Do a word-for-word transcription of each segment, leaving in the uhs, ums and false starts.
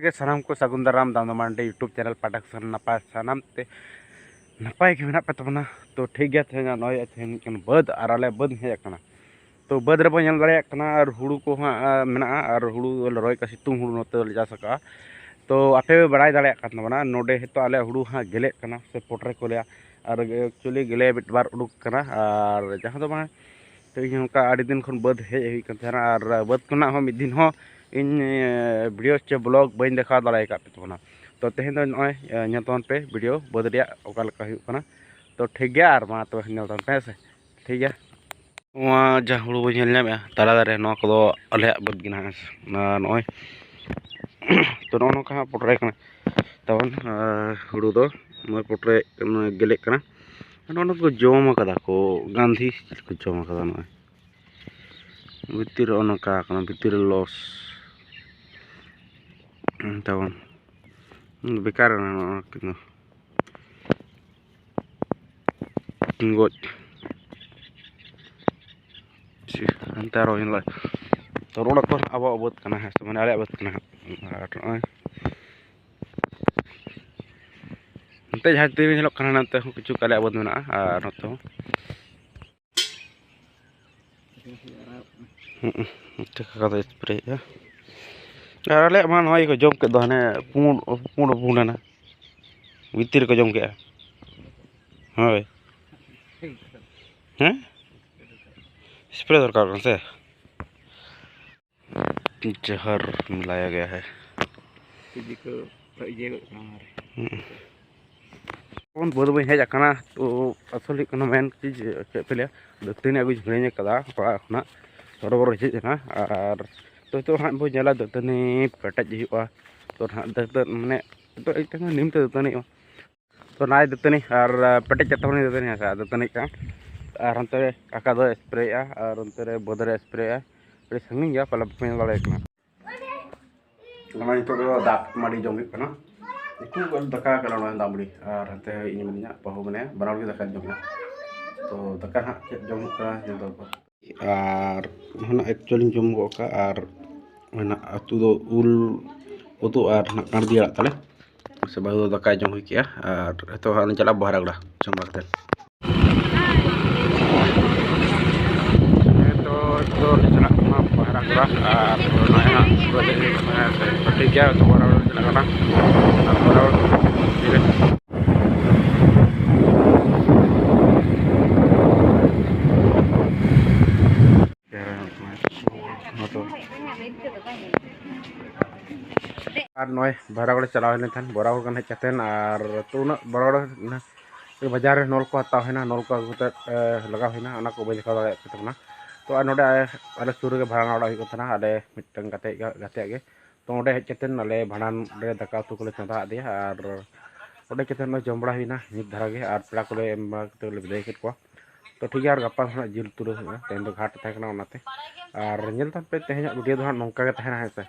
ᱜᱮ ᱥᱟᱱᱟᱢ ᱠᱚ ᱥᱟᱹᱜᱩᱱ ᱫᱟᱨᱟᱢ ᱫᱟᱢᱫᱟ ᱢᱟᱱᱰᱤ YouTube ᱪᱮᱱᱮᱞ ᱯᱟᱦᱴᱟ ᱥᱮᱱ ᱱᱟᱯᱟᱭ ᱥᱟᱱᱟᱢ ᱛᱮ ᱱᱟᱯᱟᱭ ᱜᱮ ᱢᱮᱱᱟᱜ ᱯᱮ ᱛᱟᱵᱚᱱᱟ᱾ ᱛᱚ ᱴᱷᱤᱠ ᱜᱮᱭᱟ, ᱛᱮᱦᱮᱧ ᱱᱚᱜᱼᱚᱭ ᱛᱮᱦᱮᱧ ᱠᱟᱱ ᱵᱟᱹᱫᱽ ᱟᱨ ᱟᱞᱮ ᱵᱟᱹᱫᱽ ᱤᱧ ᱦᱮᱡ ᱟᱠᱟᱱᱟ᱾ ᱛᱚ ᱵᱟᱹᱫᱽ ᱨᱮᱵᱚᱱ ᱧᱮᱞ ᱫᱟᱲᱮᱭᱟᱜ ᱠᱟᱱᱟ ᱟᱨ ᱦᱩᱲᱩ ᱠᱚ ᱦᱟᱸᱜ ᱢᱮᱱᱟᱜᱼᱟ ᱟᱨ ᱦᱩᱲᱩ ᱞᱮ ᱨᱚᱦᱚᱭ ᱠᱟᱜᱼᱟ, ᱥᱤᱛᱩᱝ ᱦᱩᱲᱩ ᱱᱚᱛᱮ ᱫᱚᱞᱮ ᱪᱟᱥ ᱟᱠᱟᱜᱼᱟ᱾ ᱛᱚ ᱟᱯᱮ ᱯᱮ ᱵᱟᱲᱟᱭ ᱫᱟᱲᱮᱭᱟᱜ ᱠᱟᱱ ᱛᱟᱵᱚᱱᱟ ᱱᱚᱰᱮ ᱦᱤᱛᱚᱜ ᱟᱞᱮ ᱦᱩᱲᱩ ᱦᱟᱸᱜ ᱜᱮᱞᱮᱜ ᱠᱟᱱᱟ ᱥᱮ ᱯᱚᱴᱨᱮ ᱠᱚ ᱞᱟᱹᱭᱟ᱾ ᱟᱨ actually ᱜᱮᱞᱮ ᱢᱤᱫ ᱵᱟᱨ ᱩᱰᱩᱠ ᱠᱟᱱᱟ ᱟᱨ ᱡᱟᱦᱟᱸ ᱫᱚ ᱵᱟᱝ, ᱛᱚ ᱤᱧ ᱱᱚᱝᱠᱟ ᱟᱹᱰᱤ ᱫᱤᱱ ᱠᱷᱚᱱ ᱵᱟᱹᱫᱽ ᱦᱮᱡ ᱦᱩᱭᱩᱜ ᱠᱟᱱ ᱛᱟᱦᱮᱱᱟ ᱟᱨ ᱵᱟᱹᱫᱽ ᱠᱷᱚᱱᱟᱜ ᱦᱚᱸ ᱢᱤᱫ ᱫᱤᱱ ᱦᱚᱸ ᱤᱧ ᱵᱷᱤᱰᱤᱭᱳ ᱪᱮ ᱵᱞᱚᱜ ᱵᱟᱹᱧ ᱫᱮᱠᱷᱟᱣ ᱫᱟᱲᱮ ᱟᱠᱟᱫ ᱯᱮ ᱛᱟᱵᱚᱱᱟ᱾ ᱛᱚ ᱛᱮᱦᱮᱧ ᱫᱚ ᱱᱚᱜᱼᱚᱭ ᱧᱮᱞ ᱛᱟᱵᱚᱱ ᱯᱮ ᱵᱷᱤᱰᱤᱭᱳ ᱵᱟᱹᱫᱽ ᱨᱮᱭᱟᱜ ᱚᱠᱟ ᱞᱮᱠᱟ ᱦᱩᱭᱩᱜ ᱠᱟᱱᱟ᱾ ᱛᱚ ᱴᱷᱤᱠ ᱜᱮᱭᱟ, ᱟᱨ ᱢᱟ ᱛᱚᱵᱮ ᱧᱮᱞ ᱛᱟᱵᱚᱱ ᱯᱮ, ᱦᱮᱸ ᱥᱮ? ᱴᱷᱤᱠ ᱜᱮᱭᱟ᱾ ᱱᱚᱣᱟ ᱡᱟᱦᱟᱸ ᱦᱩᱲᱩ ᱵᱚᱱ ᱧᱮᱞ ᱧᱟᱢᱮᱫᱼᱟ ᱛᱟᱞᱟ ᱫᱟᱨᱮ, ᱱᱚᱣᱟ ᱠᱚᱫᱚ ᱟᱞᱮᱭᱟᱜ ᱵᱟᱹᱫᱽ ᱜᱮ ᱱᱟᱦᱟᱜ, ᱦᱮᱸ ᱥᱮ? ᱟᱨ ᱱᱚᱜᱼᱚᱭ ᱛᱚ ᱱᱚᱜᱼᱚ ᱱᱚᱝᱠᱟ ᱦᱟᱸᱜ ᱯᱚᱴᱨᱟᱭ ᱠᱟᱱᱟ ᱛᱟᱵᱚᱱ, ᱟᱨ ᱦᱩᱲᱩ ᱫᱚ ᱱᱚᱜᱼᱚᱭ ᱯᱚᱴᱨᱮ ᱜᱮᱞᱮᱜ ᱠᱟᱱᱟ᱾ ᱱᱚᱜᱼᱚ ᱱᱚᱣᱟ ᱠᱚ ᱡᱚᱢ ᱠᱟᱫᱟ ᱠᱚ, ᱜᱟᱱᱫᱷᱤ ᱪᱮᱫ ᱠᱚ ᱡᱚᱢ ᱠᱟᱫᱟ ᱱᱚᱜᱼᱚᱭ᱾ ᱵᱷᱤᱛᱤᱨ ᱨᱮ ᱚᱱᱠᱟ ᱠᱟᱱᱟ, ᱵᱷᱤᱛᱤᱨ ᱨᱮ ᱞᱚᱥ ᱛᱟᱵᱚᱱ, ᱵᱮᱠᱟᱨ ᱮᱱᱟ ᱱᱚᱣᱟ ᱠᱤᱱᱛᱩ᱾ ᱜᱚᱡ᱾ ᱦᱟᱱᱛᱮ ᱟᱨᱚ ᱧᱮᱞᱚᱜᱼᱟ᱾ ᱛᱚ ᱨᱚᱲ ᱟᱠᱚ ᱟᱵᱚᱣᱟᱜ ᱵᱟᱹᱫᱽ ᱠᱟᱱᱟ, ᱦᱮᱸ ᱥᱮ, ᱢᱟᱱᱮ ᱟᱞᱮᱭᱟᱜ ᱵᱟᱹᱫᱽ ᱠᱟᱱᱟ ᱦᱟᱸᱜ᱾ ᱟᱨ ᱱᱚᱜᱼᱚᱭ ᱱᱚᱛᱮ ᱡᱟᱦᱟᱸ ᱛᱤᱨᱮ ᱧᱮᱞᱚᱜ ᱠᱟᱱᱟ, ᱱᱚᱛᱮ ᱦᱚᱸ ᱠᱤᱪᱷᱩ ᱟᱞᱮᱭᱟᱜ ᱵᱟᱹᱫᱽ ᱢᱮᱱᱟᱜᱼᱟ ᱟᱨ ᱱᱚᱛᱮ ᱦᱚᱸ᱾ ᱦᱩᱸ, ᱪᱮᱠᱟ ᱠᱟᱛᱮ ᱥᱯᱨᱮᱭᱮᱫᱼᱟ? ᱟᱨ ᱟᱞᱮᱭᱟᱜ ᱢᱟ ᱱᱚᱣᱟ ᱤᱭᱟᱹ ᱠᱚ ᱡᱚᱢ ᱠᱮᱫ ᱫᱚ, ᱦᱟᱱᱮ ᱯᱩᱸᱰ ᱯᱩᱸᱰ ᱯᱩᱸᱰ ᱮᱱᱟ, ᱵᱷᱤᱛᱤᱨ ᱨᱮᱠᱚ ᱡᱚᱢ ᱠᱮᱫᱼᱟ᱾ ᱦᱳᱭ᱾ ᱦᱮᱸ, ᱥᱯᱨᱮ ᱫᱚᱨᱠᱟᱨ ᱠᱟᱱᱟ ᱥᱮ? ᱡᱟᱦᱟᱨ ᱢᱤᱞᱟᱭᱟ ᱜᱟᱭᱟ ᱦᱟᱭ᱾ ᱛᱤᱡᱩ ᱠᱚ ᱤᱭᱟᱹ ᱜᱚᱫ ᱠᱟᱱᱟ ᱚᱱᱟ ᱨᱮ᱾ ᱦᱩᱸ᱾ ᱵᱟᱹᱫᱽ ᱵᱟᱹᱧ ᱦᱮᱡ ᱟᱠᱟᱱᱟ, ᱛᱚ ᱟᱥᱚᱞ ᱦᱩᱭᱩᱜ ᱠᱟᱱᱟ ᱢᱮᱱ ᱪᱮᱫ, ᱪᱮᱫ ᱯᱮ ᱞᱟᱹᱭᱟ, ᱫᱟᱹᱛᱟᱹᱱᱤ ᱟᱹᱜᱩᱧ ᱦᱤᱲᱤᱧ ᱟᱠᱟᱫᱟ ᱚᱲᱟᱜ ᱠᱷᱚᱱᱟᱜ, ᱦᱚᱨᱚᱵᱚᱨᱚ ᱦᱮᱡ ᱮᱱᱟ᱾ ᱟᱨ ᱛᱚ ᱱᱤᱛᱚᱜ ᱦᱟᱸᱜ ᱵᱚᱱ ᱧᱮᱞᱟ ᱫᱟᱹᱛᱟᱹᱱᱤ ᱯᱮᱴᱮᱡ ᱦᱩᱭᱩᱜᱼᱟ᱾ ᱛᱚ ᱱᱟᱦᱟᱜ ᱫᱟᱹᱛᱟᱹᱱᱤ ᱢᱟᱱᱮ ᱱᱤᱛᱚᱜ ᱤᱧ ᱴᱷᱮᱱ ᱱᱤᱢ ᱛᱮ ᱫᱟᱹᱛᱟᱹᱱᱤ ᱦᱩᱭᱩᱜᱼᱟ᱾ ᱛᱚ ᱱᱟᱭ ᱫᱟᱹᱛᱟᱹᱱᱤ ᱟᱨ ᱯᱮᱴᱮᱡ ᱠᱟᱛᱮ ᱦᱚᱸ ᱫᱟᱹᱛᱟᱹᱱᱤ ᱦᱮᱸ ᱥᱮ, ᱫᱟᱹᱛᱟᱹᱱᱤ ᱠᱟᱱᱟ᱾ ᱟᱨ ᱦᱟᱱᱛᱮ ᱨᱮ ᱠᱟᱠᱟ ᱫᱚ ᱥᱯᱨᱮᱭᱮᱜᱼᱟ ᱟᱨ ᱚᱱᱛᱮ ᱨᱮ ᱵᱟᱹᱫᱽ ᱨᱮ ᱥᱯᱨᱮᱭᱮᱜᱼᱟ᱾ ᱟᱹᱰᱤ ᱥᱟᱺᱜᱤᱧ ᱜᱮᱭᱟ, ᱯᱟᱞᱮ ᱵᱟᱯᱮ ᱧᱮᱞ ᱫᱟᱲᱮᱭᱟᱜ ᱠᱟᱱᱟ᱾ ᱱᱚᱜᱼᱚᱭ ᱱᱤᱛᱚᱜ ᱫᱚ ᱫᱟᱜ ᱢᱟᱹᱰᱤ ᱡᱚᱢ ᱦᱩᱭᱩᱜ ᱠᱟᱱᱟ᱾ ᱩᱛᱩ ᱫᱟᱠᱟ ᱠᱟᱱᱟ ᱱᱚᱜᱼᱚᱭ ᱫᱟᱜ ᱢᱟᱹᱰᱤ᱾ ᱟᱨ ᱦᱟᱱᱛᱮ ᱤᱧ ᱢᱮᱱᱟᱹᱧᱟ, ᱵᱟᱹᱦᱩ ᱢᱮᱱᱟᱭᱟ, ᱵᱟᱱᱟ ᱦᱚᱲ ᱜᱮ ᱫᱟᱠᱟ ᱡᱚᱢ ᱦᱩᱭᱩᱜᱼᱟ᱾ ᱛᱚ ᱫᱟᱠᱟ ᱦᱟᱸᱜ ᱪᱮᱫ ᱡᱚᱢ ᱦᱩᱭᱩᱜ ᱠᱟᱱᱟ ᱧᱮᱞ ᱫᱚ᱾ ᱟᱨ ᱚᱱᱟ actually ᱤᱧ ᱡᱚᱢ ᱜᱚᱫ ᱠᱟᱜᱼᱟ᱾ ᱟᱨ ᱚᱱᱟ ᱟᱹᱛᱩ ᱫᱚ ᱩᱞ ᱩᱛᱩ ᱟᱨ ᱱᱟᱜ ᱠᱟᱬᱫᱤ ᱟᱲᱟᱜ ᱛᱟᱞᱮ᱾ ᱥᱮ ᱵᱟᱹᱦᱩ ᱫᱚ ᱫᱟᱠᱟᱭ ᱡᱚᱢ ᱦᱩᱭ ᱠᱮᱜᱼᱟ ᱟᱨ ᱱᱤᱛᱚᱜ ᱦᱟᱸᱜ ᱞᱮ ᱪᱟᱞᱟᱜᱼᱟ ᱵᱚᱦᱨᱟᱜᱚᱲᱟ ᱡᱚᱢ ᱵᱟᱲᱟ ᱠᱟᱛᱮ᱾ ᱱᱤᱛᱚᱜ ᱫᱚ ᱞᱮ ᱪᱟᱞᱟᱜ ᱠᱟᱱᱟ ᱵᱚᱦᱨᱟᱜᱚᱲᱟ ᱟᱨ ᱱᱚᱜᱼᱚᱭ ᱦᱟᱸᱜ ᱴᱷᱤᱠ ᱜᱮᱭᱟ, ᱛᱚ ᱵᱚᱦᱨᱟᱜᱚᱲᱟ ᱞᱮ ᱪᱟᱞᱟᱜ ᱠᱟᱱᱟ᱾ ᱟᱨ ᱵᱚᱦᱨᱟᱜᱚᱲᱟ ᱫᱷᱤᱨᱮ ᱟᱨ ᱱᱚᱜᱼᱚᱭ ᱵᱚᱦᱨᱟᱜᱚᱲᱟ ᱪᱟᱞᱟᱣ ᱦᱩᱭ ᱞᱮᱱ ᱛᱟᱦᱮᱸᱫ, ᱵᱚᱦᱨᱟᱜᱚᱲᱟ ᱠᱷᱚᱱ ᱦᱮᱡ ᱠᱟᱛᱮᱫ ᱟᱨ ᱛᱚ ᱩᱱᱟᱹᱜ ᱵᱚᱦᱨᱟᱜᱚᱲᱟ ᱵᱟᱡᱟᱨ ᱨᱮ ᱱᱚᱞ ᱠᱚ ᱦᱟᱛᱟᱣ ᱦᱩᱭᱱᱟ, ᱱᱚᱞ ᱠᱚ ᱟᱹᱜᱩ ᱠᱟᱛᱮᱫ, ᱮ, ᱞᱟᱜᱟᱣ ᱦᱩᱭᱱᱟ, ᱚᱱᱟ ᱠᱚ ᱵᱟᱹᱧ ᱫᱮᱠᱷᱟᱣ ᱫᱟᱲᱮᱭᱟᱜ ᱠᱟᱱ ᱛᱟᱵᱚᱱᱟ᱾ ᱛᱚ ᱟᱨ ᱱᱚᱰᱮ ᱟᱞᱮ ᱥᱩᱨ ᱨᱮᱜᱮ ᱵᱷᱟᱸᱰᱟᱱ ᱚᱲᱟᱜ ᱦᱩᱭᱩᱜ ᱠᱟᱱ ᱛᱟᱦᱮᱱᱟ, ᱟᱞᱮ ᱢᱤᱫᱴᱟᱝ ᱜᱟᱛᱮ, ᱜᱟᱛᱮᱭᱟᱜ ᱜᱮ᱾ ᱛᱚ ᱚᱸᱰᱮ ᱦᱮᱡ ᱠᱟᱛᱮᱫ ᱟᱞᱮ ᱵᱷᱟᱸᱰᱟᱱ ᱨᱮ ᱫᱟᱠᱟ ᱩᱛᱩ ᱠᱚᱞᱮ ᱪᱚᱸᱫᱟ ᱟᱫᱮᱭᱟ ᱟᱨ ᱚᱸᱰᱮ ᱠᱟᱛᱮᱫ ᱱᱚᱜᱼᱚᱭ ᱡᱚᱢ ᱵᱟᱲᱟ ᱦᱩᱭᱱᱟ ᱢᱤᱫ ᱫᱷᱟᱨᱟ ᱜᱮ ᱟᱨ ᱯᱮᱲᱟ ᱠᱚᱞᱮ ᱮᱢ ᱵᱟᱲᱟ ᱠᱟᱛᱮᱫ ᱞᱮ ᱵᱤᱫᱟᱹᱭ ᱠᱮᱫ ᱠᱚᱣᱟ᱾ ᱛᱚ ᱴᱷᱤᱠ ᱜᱮᱭᱟ, ᱟᱨ ᱜᱟᱯᱟ ᱫᱚ ᱦᱟᱸᱜ ᱡᱤᱞ ᱩᱛᱩ ᱫᱚ ᱦᱩᱭᱩᱜᱼᱟ, ᱛᱮᱦᱮᱧ ᱫᱚ ᱜᱷᱟᱴ ᱛᱟᱦᱮᱸ ᱠᱟᱱᱟ ᱚᱱᱟᱛᱮ᱾ ᱟᱨ ᱧᱮᱞ ᱛᱟᱵᱚᱱ ᱯᱮ ᱛᱮᱦᱮᱧᱟᱜ ᱵᱷᱤᱰᱤᱭᱳ ᱫᱚ ᱦᱟᱸᱜ ᱱᱚᱝᱠᱟ ᱜᱮ ᱛᱟᱦᱮᱱᱟ, ᱦᱮᱸ ᱥᱮ᱾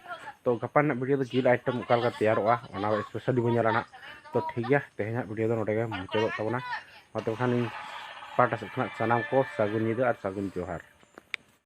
ᱛᱚ ᱜᱟᱯᱟ ᱨᱮᱱᱟᱜ ᱵᱷᱤᱰᱤᱭᱳ ᱫᱚ ᱡᱤᱞ ᱟᱭᱴᱮᱢ ᱚᱠᱟ ᱞᱮᱠᱟ ᱛᱮᱭᱟᱨᱚᱜᱼᱟ ᱚᱱᱟ ᱥᱯᱮᱥᱟᱞᱤ ᱵᱚᱱ ᱧᱮᱞᱟ ᱱᱟᱦᱟᱜ᱾ ᱛᱚ ᱴᱷᱤᱠ ᱜᱮᱭᱟ, ᱛᱮᱦᱮᱧᱟᱜ ᱵᱷᱤᱰᱤᱭᱳ ᱫᱚ ᱱᱚᱰᱮ ᱜᱮ ᱢᱩᱪᱟᱹᱫᱚᱜ ᱛᱟᱵᱚᱱᱟ᱾ ᱢᱟ ᱛᱚᱵᱮ ᱠᱷᱟᱱ ᱤᱧ ᱯᱟᱦᱴᱟ ᱥᱮᱫ ᱠᱷᱚᱱᱟᱜ ᱥᱟᱱᱟᱢ ᱠᱚ ᱥᱟᱹᱜᱩᱱ ᱧᱤᱫᱟᱹ ᱟᱨ ᱥᱟᱹᱜᱩᱱ ᱡᱚᱦᱟᱨ᱾